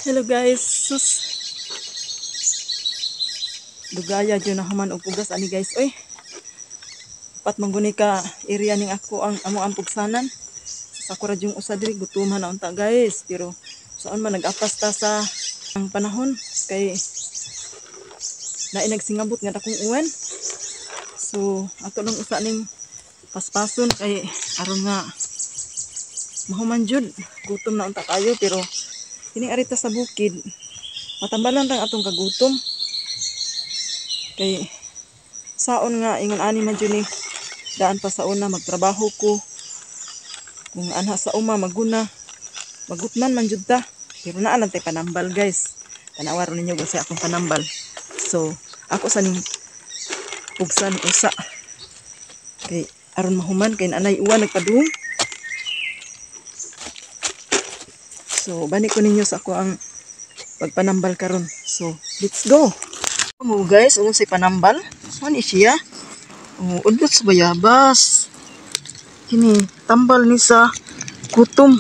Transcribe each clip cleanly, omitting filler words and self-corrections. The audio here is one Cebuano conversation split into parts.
Hello guys, sus. Dugaya jud na human og pugas ani guys oy. Pat man guni ka area ning ako ang amo ang pugsanan. Sa ako ra jung usa diri, gutuman na unta guys, pero saan man nag-apas ta sa ang panahon kay naay nagsingabot nga dakong uwan. So ato lang usa ning paspason kay aron nga mahuman jud, gutom na unta kayo, pero kining arita sa bukid matambalan rang atong kagutom kay saon nga ingon ani man jud ni daan pa sa una magtrabaho ko, kung anha sa uma maguna magutman man jud ta, pero naa lang tay panambal guys. Tanawa ron ninyo sa akong panambal. So ako sa ning pugsan usa kay aron mahuman kay naanay uwan nagpadung. So bani ko ninyo sa ako ang pagpanambal karon. So let's go. Mo guys, unsa panambal? Mo ni siya. Oh, udlot sa bayabas. Kini tambal ni sa gutom.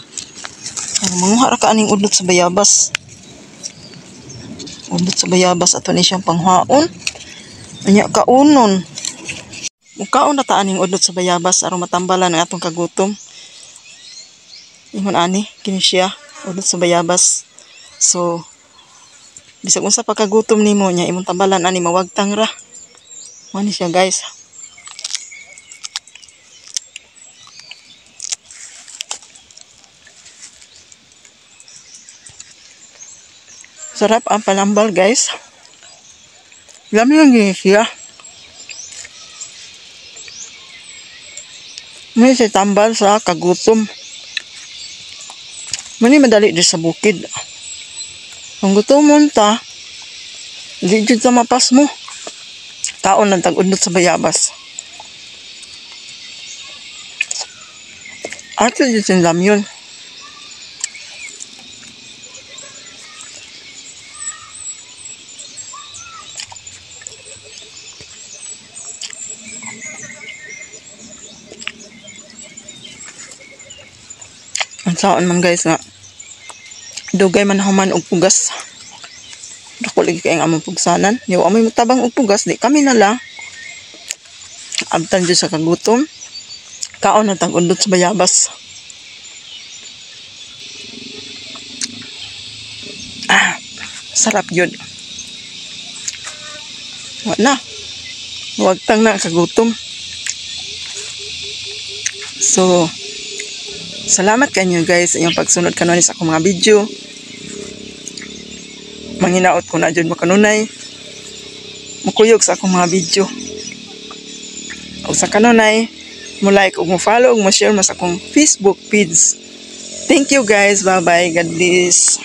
Ang manguha ra ka aning udlot sa bayabas. Udlot sa bayabas ato ni siyang panghaon. Anya kaunon. Mukaon na ta aning udlot sa bayabas aron matambalan ang atong kagutom. Ingon ani kini siya, udlot sa bayabas. So bisag unsa pa kagutom nimo nya imong tambalan ani mawagtang ra. Mo ni siya guys. Sarap ang panambal guys. Lami lang gini siya. May siya tambal sa kagutom. Mani madali di sa bukid. Kung gutomon ta, di jud ta mapas mo. Taon lang tag-udlot sa bayabas. Ato jud sin lamyon. Ang saon man guys nga dugay man human og pugas. Dako lagi kay ang among pugsanan. Yo amoy mutabang og pugas, di kami na lang. Abtan jud sa kagutom. Kaon na tag undot sa bayabas. Ah, sarap yun. Wa na. Wagtang na kagutom. So salamat kanyo guys sa inyong pagsunod kanunay sa akong mga video. Manginaot ko na dyan makanunay. Mukuyog sa akong mga video. O sa kanunay, mo like ug mo follow ug mo share mo sa akong Facebook page. Thank you guys. Bye bye. God bless.